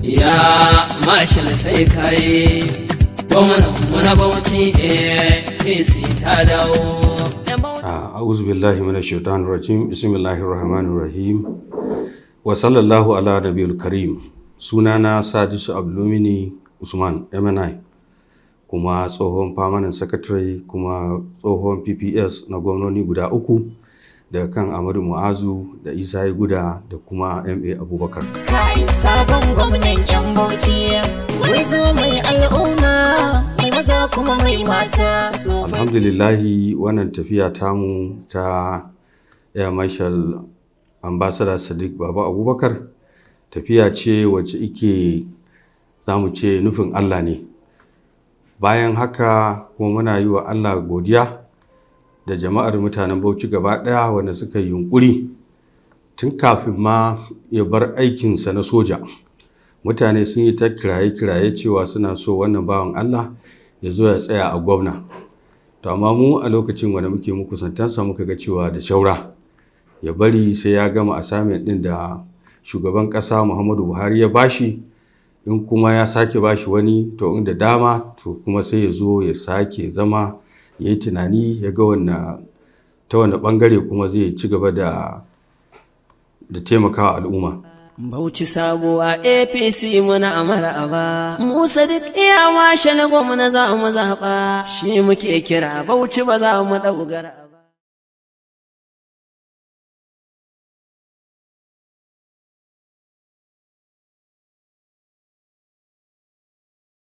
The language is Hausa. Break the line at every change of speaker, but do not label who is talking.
Ya Marshal, sai kai gwamnan mu na Bauchi, APC ta dawo.
A'udhu billahi minash shaitanir rajim. Bismillahir rahmanir rahim. Wa sallallahu ala nabiyil karim. Sunana Sadisu Abdulmumini Usman MNI, kuma tsohon permanent secretary, kuma tsohon PPS na gwamnoni guda uku, daga kan Ahmadu Mu'azu da Isa Guda da kuma MA Abubakar.
Kai, sabon gwamnan yan Bauchi, gwarzo mai al'umma, mai maza kuma mai mata.
Alhamdulillahi, wannan tafiya tamu ta Air Marshal Ambassador Sadiq Baba Abubakar tafiya ce wacce ike za mu ce nufin Allah ne. Bayan haka kuma muna yi wa Allah godiya da jama'ar mutanen Bauchi gaba ɗaya wanda suka yi yunkuri tun kafin ma ya bar aikinsa na soja. Mutane sun yi ta kiraye-kiraye cewa suna so wannan bawan Allah ya zo ya tsaya a gwamna. To amma mu a lokacin wanda muke mukusantansa muka ga cewa da shaura, ya bari sai ya gama assignment ɗin da shugaban ƙasa Muhammadu Buhari ya bashi. In kuma ya sake bashi wani, to inda dama, to kuma sai ya zo ya sake zama ya yi tunani ya ga wanne ta wanne ɓangare kuma zai ci gaba da taimakawa al'umma.
Bauchi sabuwa, APC muna maraba. Musa duk iya Marshal, gwamna za mu zaɓa. Shi muke kira, Bauchi ba za mu ɗaugara.